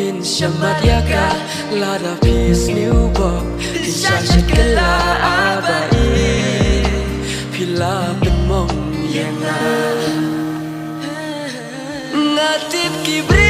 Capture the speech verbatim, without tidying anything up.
Shamat ïa ka lada phi sniew bok, phin shah shet kylla, a Bah Ïing, phi la pynmong ïa nga. Nga tip ki briew